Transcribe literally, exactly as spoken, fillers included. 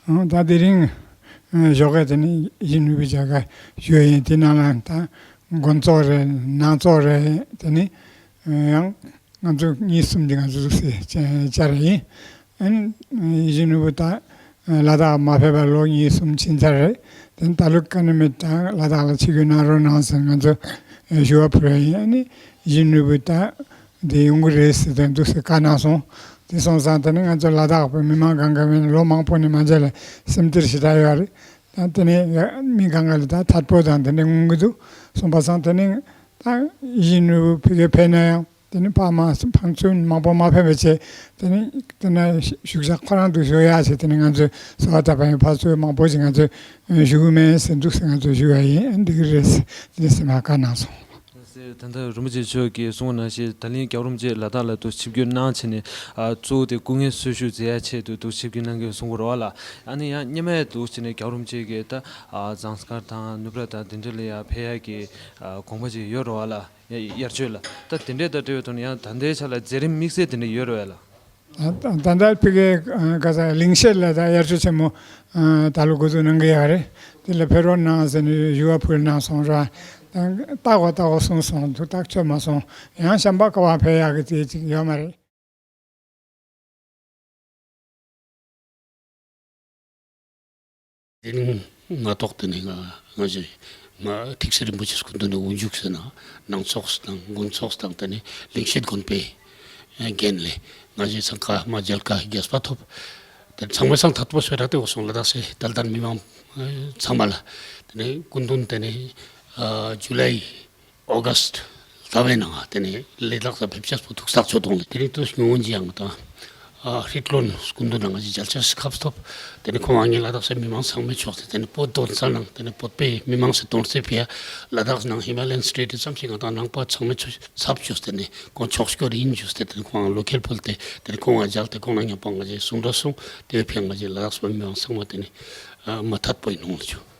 ཨང་། ད་དེ་རིང་ཨ་ཞོགས་ཀས་དེ་ནི་ཡིད་བཞིན་ནོར་བུའི་མཇལ་ཁ་ཞུ་ཡ་ཡིན། དེ་ནང་ལ་ད་དགོན་ཚོགས་རེད། ནང་ཚོགས་རེད། དེ་ནི་ཡང་ང་ཚོ་གཉིས་གསུམ་དེ་ང་ཚོ་ཟུག་སེ་བཅར་བ་ཡིན། ཨ་ནི་ཡིད་བཞིན་ནོར་བུ་ད་ལ་དྭགས་མ་ཕེབས་པར་ལོ་གཉིས་གསུམ་ཕྱིན་ཚར་རེད། དེ་ནི་ད་ལོ་ཀ་ནི་མེད་ད་ལ་དྭགས་ལ་ཆིབས་བསྒྱུར་གནང་རོགས་གནང་ཟེར་ང་ཚོ་ཞུ་བ་ཕུལ་བ་ཡིན། ཨ་ནི་ཡིད་བཞིན་ནོར་བུ་ད་དེ་ཡོང་གི་རེད་ཟེར་དེ་འདུག་སེ་བཀའ་གནང་སོང་། དེ་སོང་ཙང་དེ་ནི་ང་ཚོ་ལ་དྭགས་པའི་མི་མང་གང་ག་མིན་ལོ་མང་པོ་ནས་མ་མཇལ་ལ་སེམས་སྡུག་ཞེ་དྲག་ཡོད་རེད། ད་དེ་ནི་མི་གང་ག་ལ་ད་ཐད་པོ་དང་དེ་ནི་མངོན་གྱི་འདུག་སོང་པ་སང་དེ་ནི་ད་ཡིད་བཞིན་ནོར་བུ་ཕ་གིར་ཕེབས་ན་ཡང་དེ་ནི་ཕ་མ་ཕར་ཚུར་མང་པོ་མ་ཕེབས་པ་བྱས། དེ་ནི་དེ་ན་བཞུགས་ཤག་ཁོ་རང་འདུག་ཞུ་ཡག་བྱས། དེ་ནི་ང་ཚོས་གསོལ་བ་བཏབ་པ་ཡིན། ཕར་ཚུར་མང་པོ་ཞིག་ང་ཚོས་ཞུ་གི་མེད་ཟེར་འདུག་ཟེར་ང་ཚོས་ཞུ་བ་ཡིན། འདི་གི་རེད་ཟེར་དེ་ནི་སེམས་ལ་བཀའ་གནང་སོང་། ད་ལྟ་རིན་པོ་ཆེ་མཆོག་གིས་གསུངས་པ་ནང་བཞིན་ད་ལན་རྒྱལ་བ་རིན་པོ་ཆེ་ལ་དྭགས་ལ་འདུག་ཆིབས་བསྒྱུར་གནང་བྱས་ནས་ཨ་གཙོ་བོ་དེ་སྐུ་ངལ་གསོ་བཅོས་མཛད་ཡ་ཆེད་དུ་འདུག་ཆིབས་བསྒྱུར་གནང་གི་གསུང་གི་རེད་བ་ལ། ཨ་ནི་ཡང་སྔོན་མ་འདུག་བྱས་ནས་རྒྱལ་བ་རིན་པོ་ཆེ་གིས་ད་ཨ་ཟངས་དཀར་དང་ནུབ་ར་དང་དེ་འདྲ་ལ་ཡ་ཕེབས་ཡ་གི་ཨ་དགོངས་པ་ཅིག་ཡོད་རེད་བ་ལ། ཡ་དབྱར་ཆོས་ལ་ད་དེ་འདྲའི་ད་འབྲེལ་བའི་ཐོག་ནས་ཡང་ད་ལྟའི་ཆ་ལ་མཛད་རིམ་དམིགས་བསལ་དེ་འདྲ་ཡོད་རེད་བ་ལ། ད་ད་ལྟ་ཕ་གིའི་ཨ་ག་ས་ལིང་ཤེད་ལ་ད་དབྱར་ཆོས་ཆེན་མོ་ཨ་ད་ལོ་འགོ་འཛུགས་གནང་གི་ཡོད་རེད། དེ་ལ་ཕེབས་རོགས་གནང་ཟེར་ནས་ཞུ་བ་ཕུལ་གནང་སོང་ར། ད་ལྟ་གོ་ལྟ་གོ་གསུངས་སོང་། དུ་ཐག་ཆོད་མ་སོང་། ཡང་བྱམས་པ་ཀ་བ་ཕེབས་ཡག་གི་དེ་ཅིག་ཡོད་མ་རེད། དེ་ནི་ང་ཐོག་དེ་ནི་ང་ང་ཞེ་མ་ཐིག་སེ་རིན་པོ་ཆེ་སྐུ་མདུན་ནས་དབུ་འཇུག་ཟེར་ན་ནང་ཚོགས་དང་དགོན་ཚོགས་དང་དེ་ནི་ལིང་ཤེད་དགོན་པའི་འགན་ལས་ང་ཞེ་ཚང་ཁ་མ་མཇལ་ཁ་རྒྱས་པ་ཐོབ། དེ་ཚང་མས་སང་ཐད་པོ་སོས་ར་དེ་འོ་སོང་ལ་དྭགས་སེ་དལ་དལ་མི་མང་ཚང་མ་ལ་དེ་ནི་སྐུ་མདུན་དེ་ནི་ཇུ་ལའི་ཨོ་གྷ་སི་ལྟ་བའི་ནང་དེ་ནས་ལས་ལག་ས་ཕེབས་ཆས་པོ་ཐུགས་ཐག་ཆོད་གཏོང་ལ་དེ་རིང་དུ་ཉུང་ངུ་ཅི་ཡང་དང་ཧྲིག་ལོན་སྐུ་མདུན་ནང་ཅི་མཇལ་ཆས་ཁབ་ཐོབ། དེ་ནས་ཁོང་ཨ་ངའི་ལ་དྭགས་སའི་མི་མང་ཚང་མས་ཆོག་སྟེ་དེ་ནས་བོད་དོན་ས་ནང་དེ་ནས་བོད་པའི་མི་མང་སེ་དོན་སེ་ཕི་ཡ་ལ་དྭགས་ནང་ཧི་མ་ལ་ཡན་སི་ཊེ་ཊི་ཙམ་ཞིག་ང་དང་ནང་པ་ཚང་མས་ཆོག་ཚབ་བཅོས་ཏེ་ནས་ཁོང་ཆོག་སྐྱོར་ཡིན་བཅོས་ཏེ་དེ་ནས་ཁོང་ལོ་ཁེལ་ཕུལ་ཏེ་དེ་ནས་ཁོང་ང་མཇལ་ཏེ་ཁོང་ན་མཉམ་པོ་ང་ཅི་གསུང་འདྲ་སོང་དེ་བས་ཕན་ང་ཅི་ལ་དྭགས་སའི་མི་མང་ཚང་མ་དེ་ནས་མ་ཐད་པོ་ཡིན་ནོང་ལ་ཆོག